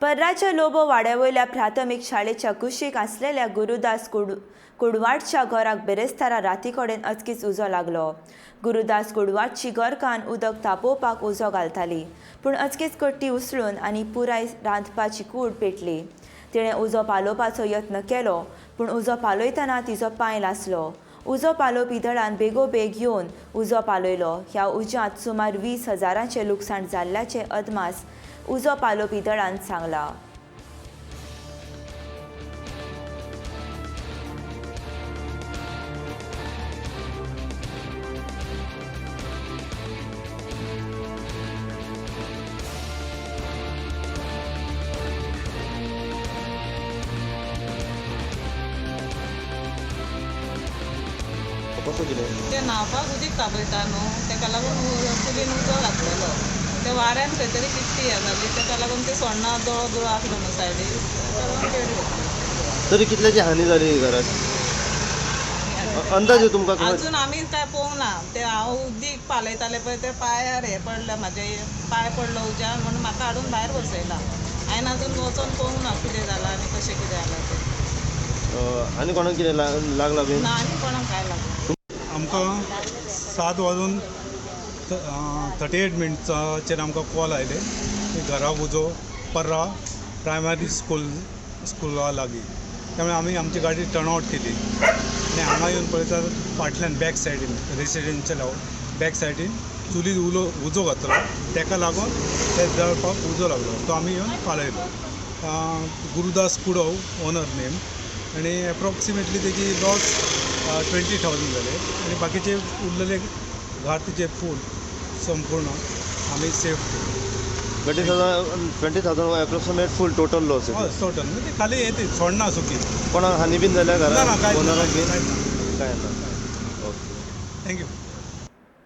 पर्राच्या लोबो वाड्यावयल्या प्राथमीक शाळेच्या कुशीक आसलेल्या गुरुदास कुडवाडच्या घराक बिरेस्तारा राती कडेन अचकीत उजो लागलो. गुरुदास कुडवाडची घरकान्न उदक तापोवपाक उजो घालताली, पूण अचकीत कट्टी उसळून आनी पुराय रांदपाची कूड पेटली. तिणें उजो पालोवपाचो यत्न केलो, पूण उजो पालयतना तिजो पांय लासलो. उजो पालोवपी दळान बेगोबेग येवन उजो पालयलो. ह्या उज्यांत सुमार 20,000 लुकसाण जाल्ल्याचे अदमास उजो पालोवपी दळान सांगला. कसो कितें ते न्हांवपाक उदीक तापयता न्हू, तेका लागून चुलीन उजो घातलेलो. ते वाऱ्यान खंय तरी किट्टी हें जाली, तेका लागून ते सोण्णां दोळो दुळो आसलो न्हू सायडीक, तेका लागून पेटले. तरी कितल्याची हानी जाली घरात अंदाजे तुमकां खबर? अजून आमी काय पळोवंक ना. ते हांव उदीक पालयताले पळय, ते पांयार हें पडलें, म्हाजे पांय पडलो उज्यान, म्हणून म्हाका हाडून भायर बसयला. हांवें अजून वचोन पळोवंक ना कितें जालां आनी कशें कितें जालां तें. आनी कोणाक कितें लागला बीन? ना, आनी कोणाक काय लागना. आमकां 7 वाजून 38 मिनट्साचेर आमकां कॉल आयले की घराक उजो पर्रा प्रायमरी स्कुला लागीं. त्यामुळे आमी आमची गाडी टर्न आवट केली आनी हांगा येवन पळयता फाटल्यान बॅक सायडीन रेसिडेन्शियल हावस बॅक सायडीन चुलीर उजो घातलो, तेका लागून ते जळपाक उजो लागलो. तो आमी येवन पालयलो. गुरुदास कुडव ओनर नेम, आनी एप्रॉक्सिमेटली तेजी लॉस 20,000 जाले आनी बाकीचे उरलेले घर तिचे फूल संपूर्ण आमी सेफ केले. 20,000 एप्रॉक्सिमेट फूल टोटल लॉस. हय, टोटल म्हणजे खाली येते सोडना सुकी. कोणाक हानी बीन जाल्या ना ना, घरात? कांयच ना, ओनराक बीन कांयच ना. काय ना? Okay, thank you.